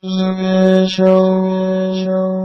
Zubee Show.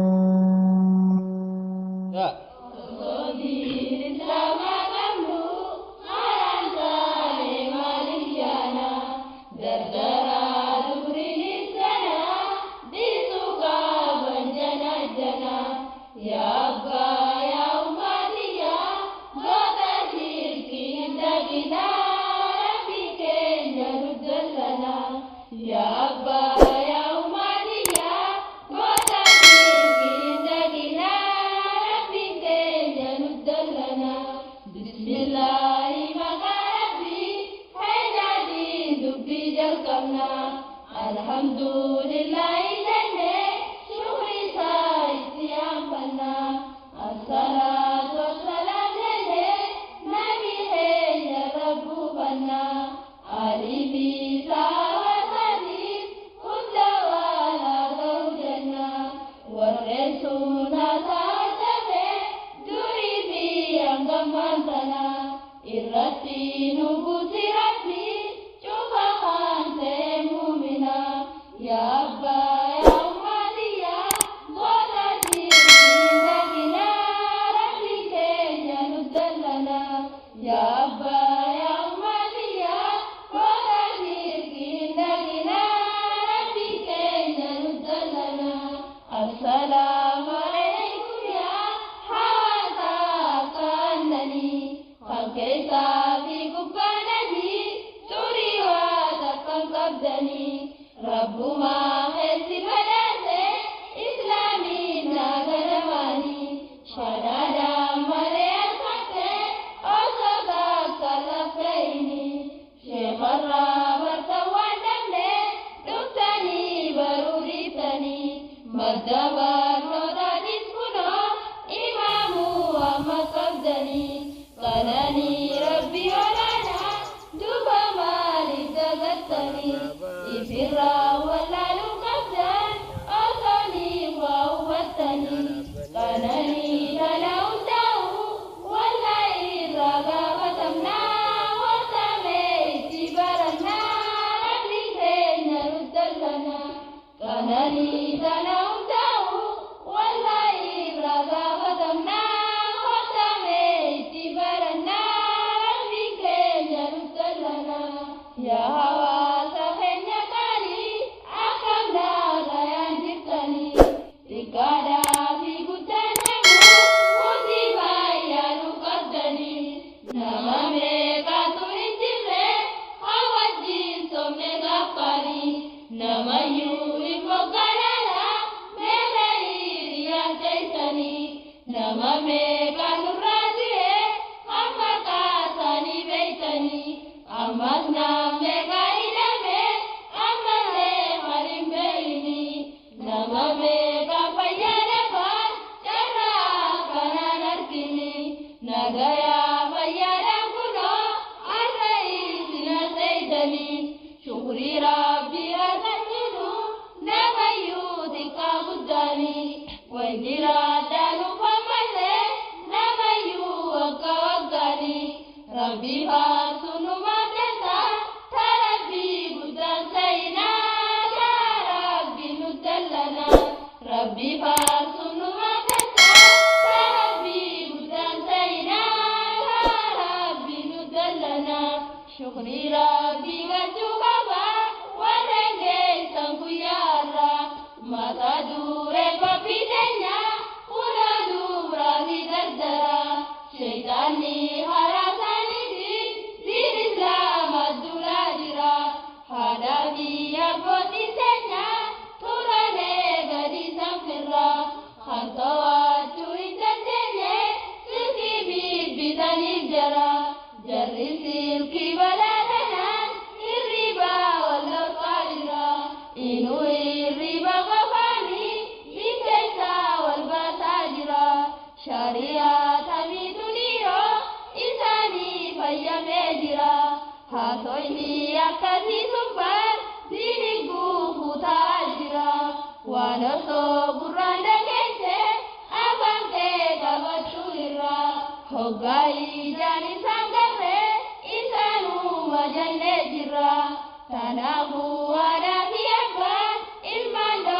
Kanaafuu haadhaa fi abbaan ilmaan.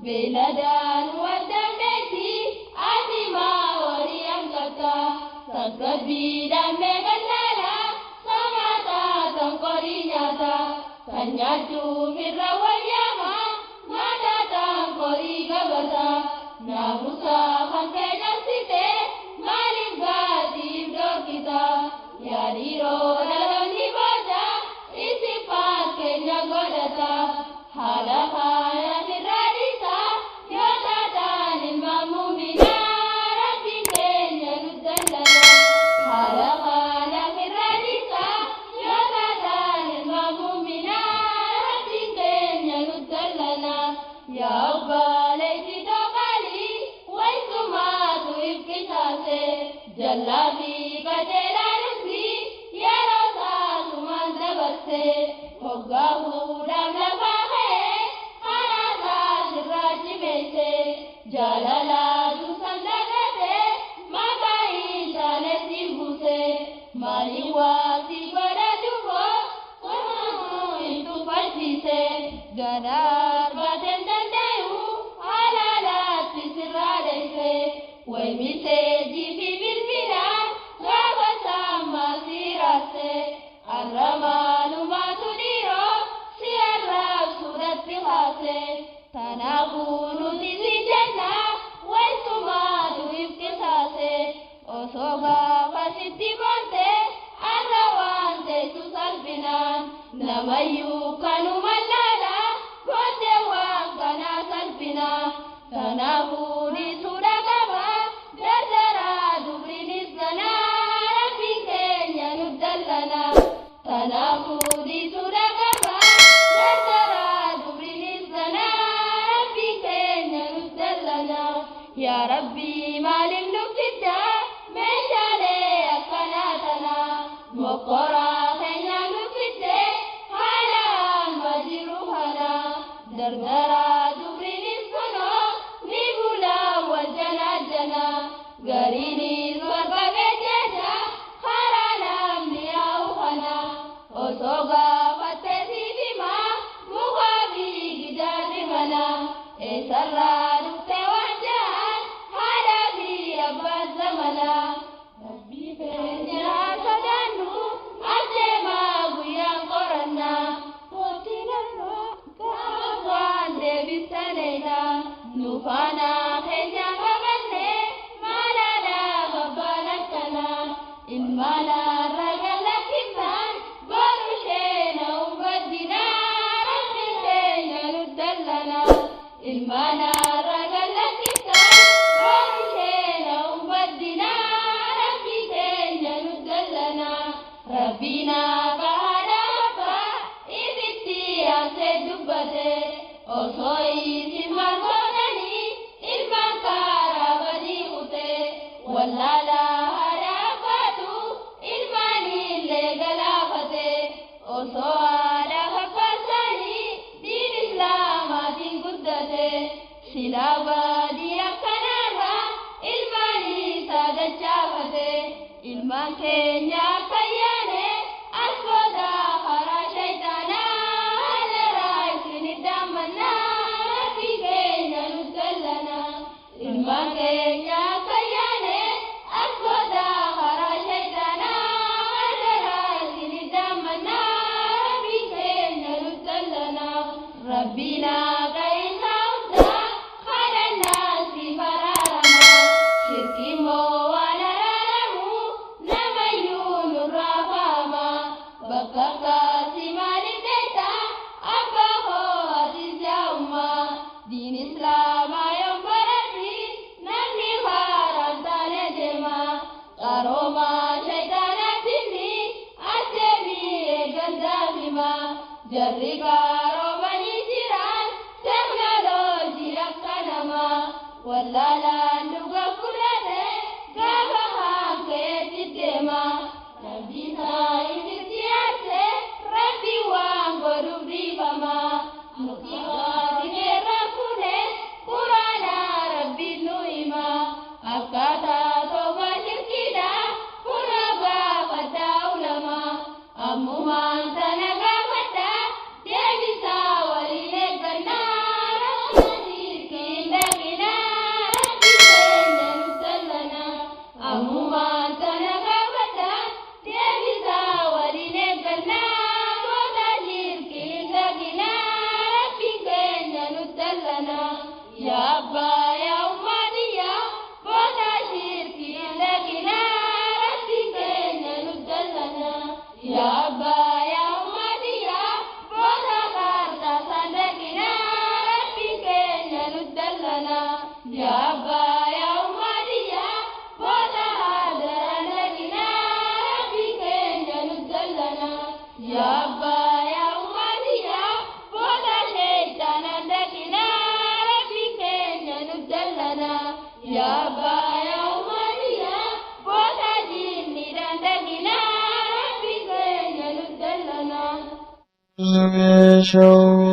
Beeyladaan waddaan beekti ati maa horii hanqatta? Tasgabbiidhaan meeqallaala samaataa tan qorii nyaata. Tan nyaachuuf irra wayyaama mataa tan qorii qabata. Naamusa kan kee cabsite maaliif gaatiif dhorkita? Yaa dhiiroo dhaloonni booda isin fakkeenya godhata. Haala kanaan irraa dhiisa yoo taataan ilma muuminaa Rabbiin keenya nu dallana. Haala kanaan irraa dhiisa yoo taataan ilma muuminaa Rabbiin keenya nu dallana. Yaa obboleetti toqaalii wayisumaatu ibqisaase jallaa fi qajeelaa dhufti yeroo taasumaan dabarse hoggaa fuudhaaf lafaa ka'ee karaa taasirraa cimeesse jaalala duusan dagate maqaa hin taane si buuse maaliin waa si godha duboo hin tuffachiise gara argateen danda'u halaalaatti sirraa dheesse waymiseejii fi bilbilaan gaafa sammaa siiraase arra maalumaatu dhiiroo si arraabsuudhatti kaase tanaafuu nuti si jenna wayisumaatu ibqisaase osoo gaafa sitti boonte arra waan teessu salphinaan namayyuu kanuma laala booddee waan kanaa salphina tanaafuu dhiisuudha qaba dardaraa dubriinis ganaa Rabbiin keenya nu dallana tanaafuu dhiisuudha qaba dardaraa dubriinis ganaa Rabbiin keenya nu dallana. Yaa Rabbi maaliif nu fidda meeshaalee akkanaa tana mokoraa keenya nu fidde haala amma jiru kana dardaraa dubriinis kunoo ni bula wal jala jala gariinis warqabee jecha karaa namni yaa'u kana osoo gaafattee siif himaa mukaa fi gidaarri mana eessarraa dhuftee waan ja'an haadhaa fi abbaan zamana. Rabbii keenya sodaannu as deemaa guyyaan qorannaa. Mootiin irraa gaafa waan deebisaneedha. Nu faana keenya qabanne maalaadhaa abbaan akkanaa. Ilmaan har'a galakkifnaan boru isheen uummaddinaa Rabbiin keenya nu dallana. Ilmaan har'a galakkifnaan boru isheen uummaddinaa Rabbiin keenya nu dallana. Rabbiin haadha abbaa ibitti aansee dubbate osoo isin maal godhanii ilmaan karaa badii kute wallaala haadha abbaatu ilmaanillee galaafate osoo haadha abbaa isaanii diin islaamaatiin guddate silaa badii akkanaarraa ilmaan isaa dachaafate ilmaan keenya akka yaane as booda karaa shayitaanaa halaraa isin dammannaa Rabbii keenya nu dallana. Ilmaan keenya akka yaane as booda karaa shayitaanaa halaraa isin dammannaa Rabbii keenya nu dallana. Rabbiin akka isaa hundaa kadhannaa si faraarama. Shirki immoo waan araaramu namayyuu nurraa faama. Bakka kaasi maaliif beekta abbaa koo atis yaa'umma. Diin islaamaa yoon baratti namni haaraan taane deema. Qarooma shayitaanaatiin as deemii eegan daafima. Jarri qaroomanii jiran teknooloojii akka namaa. Wallaalaan dhuga fudhate gaafa hankeetti deema. Namni isaa ibitti aarse Rabbi waan godhuuf dhiifama. Nuti haati fuune quraana Rabbiin nu hima. Akkaataa toba shirkiidha kuna gaafadhaa ulamaa. Ammumaan tana gaafadhaa deebisaa waliin eeggannaa. Rabbi shirkii 月球。